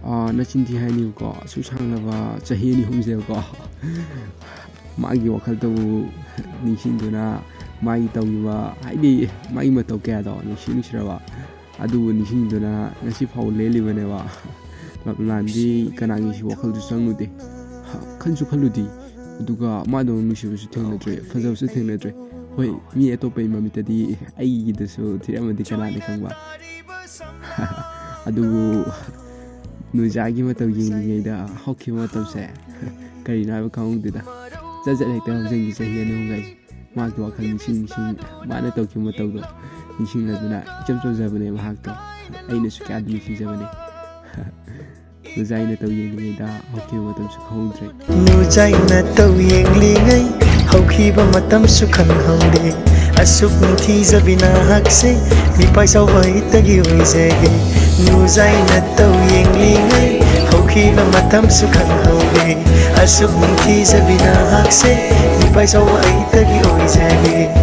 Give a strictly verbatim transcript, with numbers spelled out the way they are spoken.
ꯅꯆꯤꯟ ꯊꯤ ꯍꯥꯏꯅꯤꯕꯀꯣ, ꯑꯁꯨꯛ ꯁꯥꯡꯂꯕ ꯆꯍꯤ ꯑꯅꯤ ꯑꯍꯨꯝꯁꯦꯕꯀꯣ, ꯃꯥꯒꯤ ꯋꯥꯈꯜꯗꯕꯨ ꯅꯤꯡꯁꯤꯡꯗꯨꯅ, ꯃꯥꯒꯤ ꯇꯧꯈꯤꯕ, ꯍꯥꯏꯗꯤ ꯃꯥꯒꯤ ꯃꯇꯧ ꯀꯌꯥꯗꯣ ꯅꯨꯡꯁꯤ ꯅꯨꯡꯁꯤꯔꯕ ꯑꯗꯨꯕꯨ ꯅꯤꯡꯁꯤꯡꯗꯨꯅ ꯉꯁꯤ ꯐꯥꯎ ꯂꯦꯜꯂꯤꯕꯅꯦꯕ꯫ ꯂꯞꯂꯥꯟꯗꯤ ꯀꯅꯥꯒꯤꯁꯨ ꯋꯥꯈꯜꯁꯨ ꯆꯪꯂꯨꯗꯦ, ꯈꯟꯁꯨ ꯈꯜꯂꯨꯗꯦ꯫ ꯑꯗꯨꯒ ꯃꯥꯗꯧꯅ ꯅꯨꯡꯁꯤꯕꯁꯨ ꯊꯦꯡꯅꯗ꯭ꯔꯦ, ꯐꯖꯕꯁꯨ ꯊꯦꯡꯅꯗ꯭ꯔꯦ꯫ ꯍꯣꯏ, ꯃꯤ ꯑꯇꯣꯞꯄꯒꯤ ꯃꯃꯤꯠꯇꯗꯤ ꯑꯩꯒꯤꯗꯁꯨ ꯊꯤꯔꯝꯃꯗꯤ ꯀꯅꯥꯅ ꯈꯪꯕ? ꯑꯗꯨꯕꯨ ꯅꯨꯖꯥꯒꯤ ꯃꯇꯧ ꯌꯦꯡꯂꯤꯉꯩꯗ ꯍꯧꯈꯤꯕ ꯃꯇꯝꯁꯦ ꯀꯔꯤꯅꯣ ꯍꯥꯏꯕ ꯈꯪꯍꯧꯗꯦꯗ꯫ ꯆꯠ ꯆꯠ ꯍꯦꯛꯇ ꯍꯧꯖꯤꯟꯈꯤ ꯆꯍꯤ ꯑꯅꯤ ꯑꯍꯨꯝꯒꯥꯏꯁꯦ꯫ ꯃꯥꯒꯤ ꯋꯥꯈꯜ ꯅꯤꯡꯁꯤꯡ ꯅꯤꯡꯁꯤꯡ, ꯃꯥꯅ ꯇꯧꯈꯤꯕ ꯃꯇꯧꯗꯣ ꯅꯤꯡꯁꯤꯡꯂꯗꯨꯅ ꯏꯆꯝ ꯆꯝꯖꯕꯅꯦ ꯃꯍꯥꯛꯇꯣ꯫ ꯑꯩꯅꯁꯨ ꯀꯌꯥꯗ ꯅꯨꯡꯁꯤꯖꯕꯅꯦ꯫ ꯅꯨꯖꯥꯏꯅ ꯇꯧ ꯌꯦꯡꯂꯤꯉꯩꯗ ꯍꯧꯈꯤꯕ ꯃꯇꯝꯁꯨ ꯈꯪꯍꯧꯗ꯭ꯔꯦ꯫ ꯅꯨꯖꯥꯏꯅ ꯇꯧ ꯌꯦꯡꯂꯤꯉꯩ ꯍꯧꯈꯤꯕ ꯃꯇꯝꯁꯨ ꯈꯪꯍꯧꯗꯦ꯫ ꯑꯁꯨꯛ ꯅꯤꯡꯊꯤꯖꯕꯤ ꯅꯍꯥꯛꯁꯦ ꯃꯤꯄꯥꯏ ꯆꯥꯎꯕ ꯑꯩꯇꯒꯤ ꯑꯣꯏꯖꯒꯦ꯫ ꯅꯨꯖꯥꯏꯅ ꯇꯧ ꯌꯦꯡꯂꯤꯉꯩ ꯍꯧꯈꯤꯕ ꯃꯇꯝꯁꯨ ꯈꯪꯍꯧꯗꯦ꯫ ꯑꯁꯨꯛ ꯅꯤꯡꯊꯤꯖꯕꯤ ꯅꯍꯥꯛꯁꯦ ꯃꯤꯄꯥꯏ ꯆꯥꯎꯕ ꯑꯩꯇꯒꯤ ꯑꯣꯏꯖꯒꯦ꯫